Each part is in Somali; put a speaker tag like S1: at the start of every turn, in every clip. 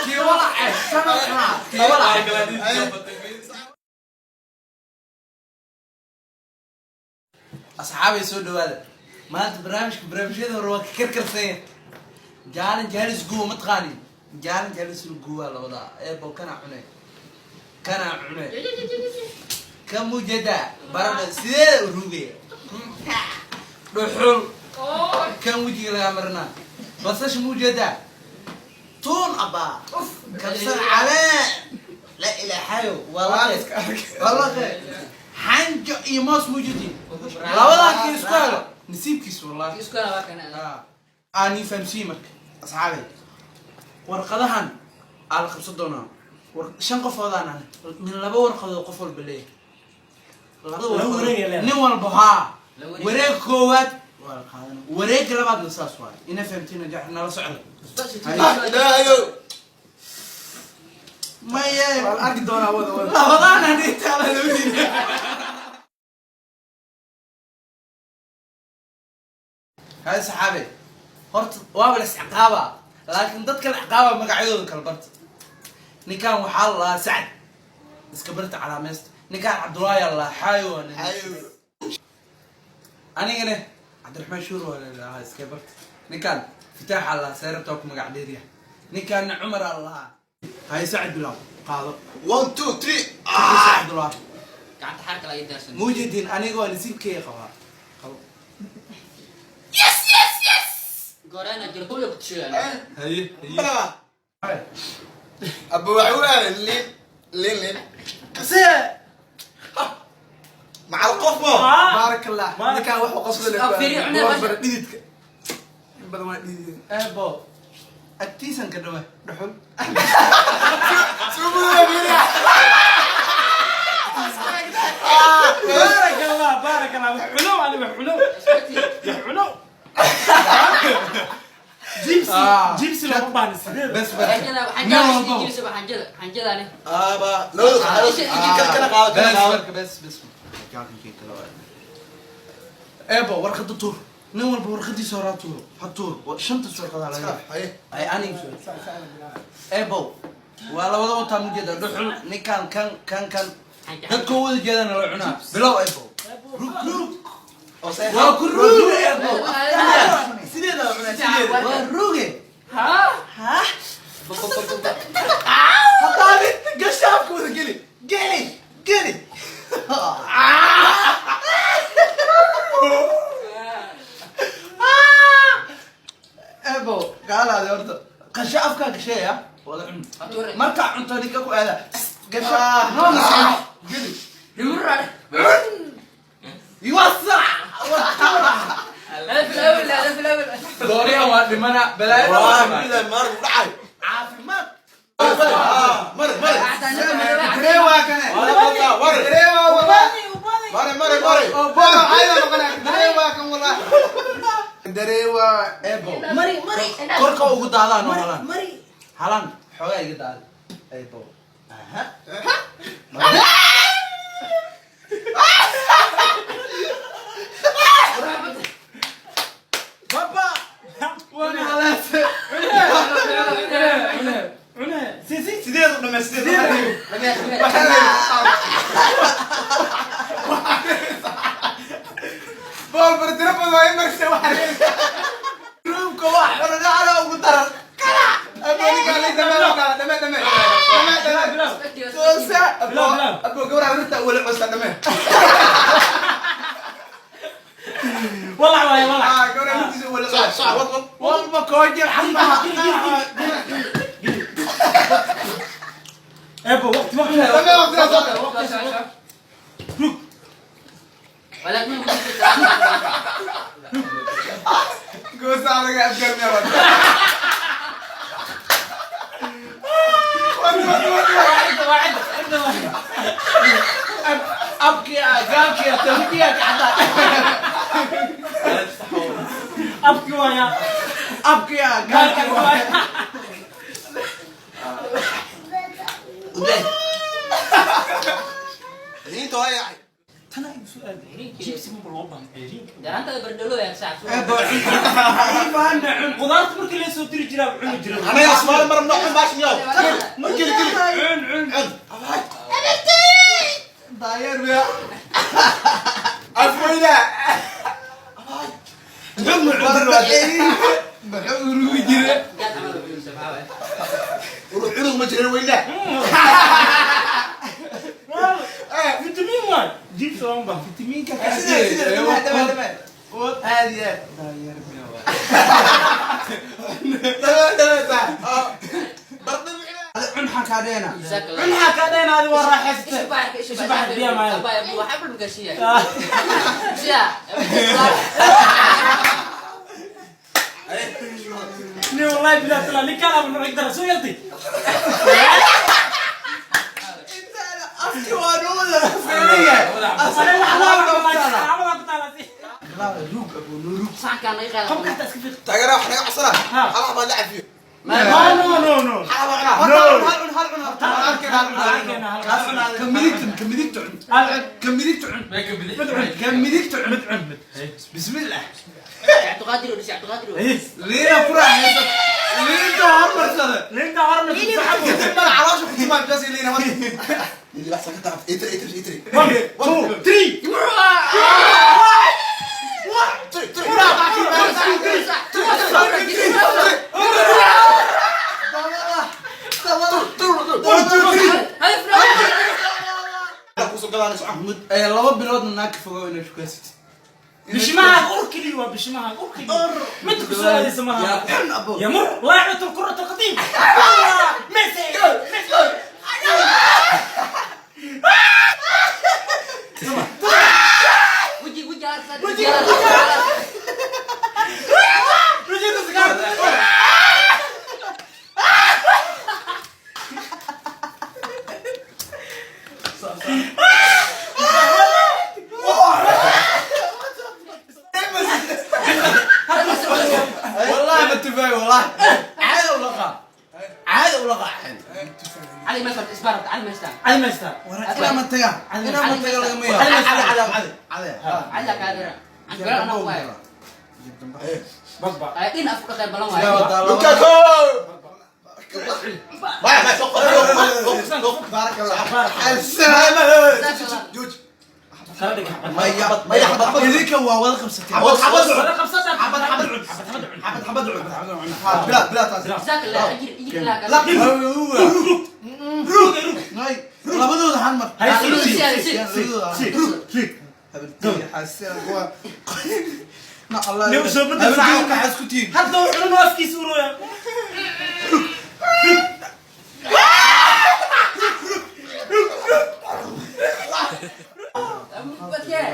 S1: Kii walace kana cunaa, kii walace. Asxaabay, soo dhawaada. Maanta barnaamijka barnaamijyada hore waa ka karkarsanya. Jaalin jaalis guwa ma taqaanin? Jaalin jaalis guwa la wadaa. Eebo, kana cune, kana cune, ka mujada baradha sidee u rugaya dhuxul kan wejiga lagaa marinaa, basasha mujada, tuun, abaa, kabsar caleen, la ilaahayo, waa laqe xanjo iyo moos mujadi. Labadaa kii isku helo nasiibkiis wallahi.
S2: Isku hela waa kana.
S1: Aan ii fahamsiiye. Marka asxaabay, warqadahan aa la qabsan doonaa. Shan qofoodaan ah, min laba warqadood qof walba leeyahay. Labada
S3: Laba
S1: warqadood.
S3: Wareeg ay leedahay.
S1: Nin walba haa.
S2: La wareeg.
S1: Wareeg koowaad waa la qaadana, wareegga labaadna saas waay. Ina fahamtiin nala socda.
S4: Ilaahayow.
S1: Maye.
S5: Waa la arki doonaa, wada wada.
S1: Labadaan hadii taala labadiina. Hay saxaabe, horta waaba la isciqaabaa, laakiin dadka la ciqaaba magacyadooda kala barta. Ninkan waxaa la lahaa Sacad, iska barta calaamaysta. Ninkan Cabdullaahi aa la lahaa, xaayo waa nin.
S4: Xaayo.
S1: Anigane Cabdiraxmaan Shuur waa la lahaa, iska barta. Ninkan Fitaax aa lahaa, seerabtaa ku magac dheeryahay. Ninkanna Cumar aa lahaa. Hay Sacad, bilaw, qaado.
S4: One, two, three.
S1: Cabdullaahi.
S2: Gacanta xarka laga daarsan.
S1: Muujidin, aniga waa nasiibkeyga qabaa, qabo.
S2: Goorana jiro kulli ku tusheeyaa.
S1: Haye, haye.
S4: Bala. Abba, waxa uu aaday liin liin liin.
S1: See.
S4: Macal qof mo.
S5: Baarak Allah, ninkaan wax u qoslo leh.
S2: Ah, fiiri, cunee,
S5: waa
S2: basha.
S5: bara dhididka in badan waa dhidid.
S1: Eebo, agtiisan ka dhawa dhuxul.
S4: Suubuda fiiriya.
S3: Baarak Allah, baarak Allah. Wax cuno ani, wax cuno, wax cuno. Jibsi.
S1: Ah.
S3: Jibsi looma baahna sideed.
S1: Bes bes.
S2: Xanjada.
S1: Nin
S2: Xanjada.
S1: walbo.
S2: Jibsi xanjada, xanjadani.
S4: Aba, labada qaado. Kana qaado, kana
S1: bes
S4: qaado.
S1: Marka bes bes. Eebo, warqada tuur. Nin walba warqadiisa horaa tuuro, ha tuuro. Shanta warqadaa laga
S4: Haye.
S1: ay aniga. Eebo, waa labada wataa mujeeda dhuxul. Ninkan kan kan kan dadka wada jeedana la cunaa. Bilow, eebo, rug rug. Waa ku ruge, eebo.
S4: Sideeda la cunaa, sideeda.
S1: Waa ruge.
S2: Ha?
S1: Hadaadi gashaafka wada geli, geli, geli. Ebo, gaalaadi horta qasho afkaa gasheeya wada cun. Markaa cunto ninka ku aada gasho geli. Iwasac.
S2: هذا في الاول، هذا في الاول.
S1: Dooriya waa dhimana balaayada.
S4: Waa bilaay maar u dhacay.
S1: Caafimaad.
S4: Mare mare.
S5: Daree waa kane.
S4: Mare.
S5: Daree waa wallah.
S4: Mare mare mare.
S5: Oo boolo ayada noqonaya. Daree waa kan wallah. Daree waa.
S1: Ebo.
S2: مري مري.
S1: Korka ugu daadaan oo halaan.
S2: مري.
S1: Halaan xoogaa iga daadi, ebo. Aha. Baba wana halaase.
S3: Cune, cune, si si.
S4: Sideed u dhamay, sideed.
S5: Bool bar tiro badan waa in marse waxa.
S1: Roomka wax xorogacana ugu daran.
S5: Abo ninkaan la dhamee waa dhamee dhamee. Dhamee dhamee.
S1: Toosa.
S5: Abo abo gabadha horta wala custa dhamee.
S3: Walac waaye, walac.
S5: Ah, gabadha hortiisa wala
S4: Sax
S5: custa.
S4: sax, wad wad.
S1: Walba koojir xamaha.
S3: Eebo, waqti waqti.
S5: Dhamee waqtigaa soo.
S3: Rug.
S2: ولكن
S5: Goosa laga afgarmiya wada. Wad wad wad.
S1: Abkiya gaalkiya tawdiya kacda.
S3: Afki waaya.
S1: Abkiya gaalkiya.
S3: Waaya.
S4: Liinta waa yahay.
S3: Tana igu soo Jibsi ma loo baahan ceeriinka.
S2: Garaantada bardhalo yaa saac.
S3: Ibaana cun qudaarta markii la soo diri jiraa cuni jiray.
S4: Anaga Soomaali mar ma cun baashin yow. Kili kili.
S3: Cun cun.
S4: Cun.
S5: Daayeer miya?
S4: Afweyna.
S1: Cun ma cun
S5: Muxuu urugi jiray?
S2: Gaad camal u cunaysa, maxaa waaye?
S4: Urug ma jirin weyna.
S3: Fitamiin waay. Jibsi looma baahan.
S1: Fitamiinka
S5: Sida sida dhamee dhamee dhamee. Aad iyo aad.
S1: Daayeer miya waa.
S4: Dhamee dhamee taa. Barda wixna.
S1: Cun xaa kaa dheena.
S2: Jazaak Allah.
S3: Cun xaa kaa dheena adi waa raaxaysatay.
S2: Ishu baarka, ishu
S3: Ishu
S2: baarka.
S3: baarka, biya maayo.
S2: Abaya, bu, waxba lagu gaarsiiyaa. Siya.
S3: Ni wallahi billahi taala ninkaan abu nuuc dara soo yaltay.
S5: Afki waa noo wada feeyahay.
S3: Ana wax ku taala si.
S1: Ruug abu nuruug.
S2: Saxankaan naga qaada.
S3: Qofka hata iska fiiq.
S4: Taageera wax naga codsana.
S3: Ha.
S4: Hal baa la cafiyo.
S3: No no no no.
S4: Hal baa cunaa.
S5: Hal cun hal cun hal cun.
S1: Hal cun
S3: Hal cun.
S1: Ka midigta ka midigta cun.
S3: Hal cun.
S1: Ka midigta cun.
S3: Mid cun.
S1: Ka midigta cun.
S3: Mid cun mid.
S1: Bismillah.
S2: Cabdiqaadir oo dhis, Cabdiqaadir oo.
S1: Liina ku raaxaysa. Liinta hormarsada.
S3: Linta horna ku saxabo.
S4: Kadib mar caloosha ku timaad bas ilina wad. Ili wax saka taaf. Itri itri itri.
S3: 1 2 3.
S4: Three three. Kusoo gadaan socon.
S1: Laba biloodna naag ka fogow inaad shukaysatid.
S3: Bishimaha ur kaliya waa bishimaha ur kaliya. Mid ku soo aadaysa malaha.
S1: Yaa cun abo.
S3: يمر لاعبة الكرة القديم. ميسي ميسي.
S2: Weji, weji, arsa, weji, arsa.
S3: رجعت السكار.
S1: والله ما تفاي والله. عادي ولقى. عادي ولقى.
S2: Cali ma socdo, isbaar, Cali ma istaan.
S3: علي ما يستاهل.
S1: Inaa ma tagaa. Inaa ma tagaa lagama yaabo.
S4: Cali cali cali.
S1: Cali.
S2: Cali kaa dira. Aan garan anaa ku hayo.
S3: بقبع.
S2: Ay, dhin afku dhaqay balan waaye.
S1: Sidaa wadaa laba.
S4: Lukaku. Ma ma soo qor.
S5: Baarak Allah.
S1: Xasana.
S2: Jazaak Allah.
S4: Juj.
S3: خليك
S1: Maya.
S4: Maya xabad xabad.
S1: Idinka waa wada qabsateen.
S4: Xabad xabad.
S3: ولا خمسة
S5: حبد
S3: حبد
S5: حبد
S3: حبد
S5: حبد حبد عن. بلا بلا taas.
S2: Jazaak Allah, ajir, ajir ilaa kaa.
S5: La.
S3: روق روق.
S1: Nay, labadooda hal mar.
S3: هاي سي
S2: Si, si,
S3: سي سي.
S5: Habirtii xasana kuwa. Na Allah.
S3: Nin soo bedel
S1: Habeenkii maxaa isku tihiin?
S3: حتى لو عيونه افكي سورو يا
S2: Badkee.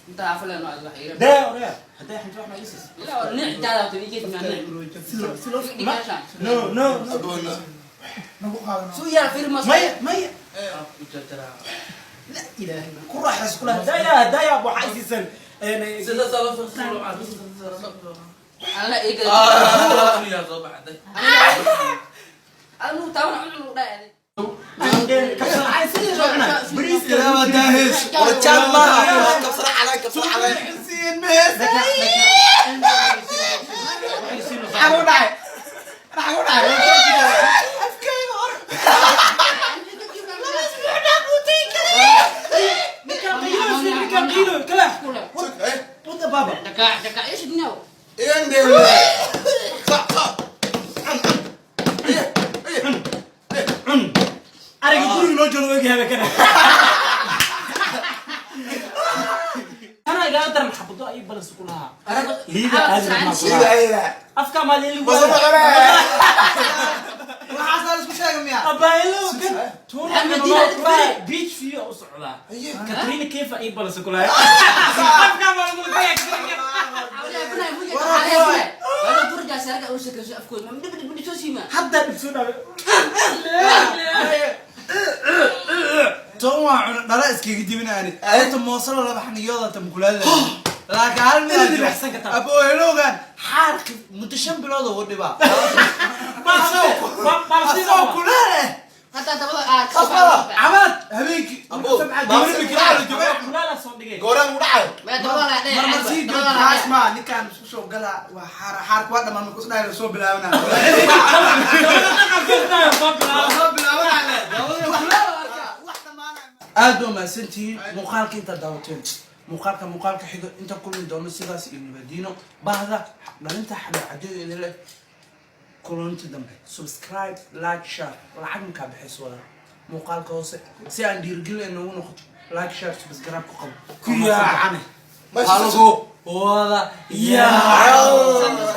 S2: Inta afla noo wax yar.
S3: ده يا حتى احنا نروح مع يوسف.
S2: Ilaa waa nic daada to igeed ma nic. Dhigaashaan.
S3: نو نو نو.
S5: Nagu qaadano.
S2: Suu yar firma.
S3: مية مية. لا اله الا الله كل راح كلها دا يا دا يا ابو حيسن.
S2: Alla iga. Anu tawan cun u dhaay.
S1: Ilaa waa daahis.
S4: Warjaan maaha. Kabsara caleen kabsara caleen.
S5: Xuseen mees. Maxaa ku dhacay? Maxaa ku dhacay? Afkayga hor.
S3: بابا
S2: Dhaka dhaka ish dinaaw.
S4: Iyan de. Sa sa.
S3: ariga guriga noo jooga wegi habe kana ana igaa daran xabado ay balans ku lahaa liida aad
S4: Sida ayda.
S3: afka maali
S4: Bas ma qara.
S5: Waxaas la isku sheegay miyaa?
S3: abaaylo kan
S2: Maxamed Diina,
S3: beach view u socdaa Katrina Kefa ay balans ku lahaa afka maali hadda dhibsoo dhawe
S1: Toon waa cuna dhala iskaga jebinaani. Inta moosala laba xaniyooda tamkulaada. Laakiin hal mid
S3: Inay dhibicsan kartaa.
S1: Abo helowgan xaarki muddo 5 bilood oo dhibaa. Asoo kulaale. Cabaad habeenkii.
S4: Abo,
S1: Sabca gabadha kulaale jooga.
S3: Soo dhigay.
S4: Gooraan u dhacay.
S1: Mar sii joog.
S5: Taas ma ninkaan isku soo galaa, waa xaar, xaarka waa dhamaan, markuu isdhahay soo bilaabanaa.
S3: Soo bilaabo.
S5: Soo bilaabanaa wax dhamaanaya.
S1: Aad waa mahadsantihiin muuqaalka intaad daawateen. Muuqaalka muuqaalka xigo inta kulmi doono, sidaas iyo nabadiino. Bahda dhalinta Xamar Cadeyo idin leh kulanti dambe. Subscribe, like, share. Lacag makaa bixayso wada muuqaalka hoose si aan dhiirigelin noogu noqoto. Like, share, subscribe ku qabo.
S3: Ku yaacane.
S1: Waa lagu wada yaac.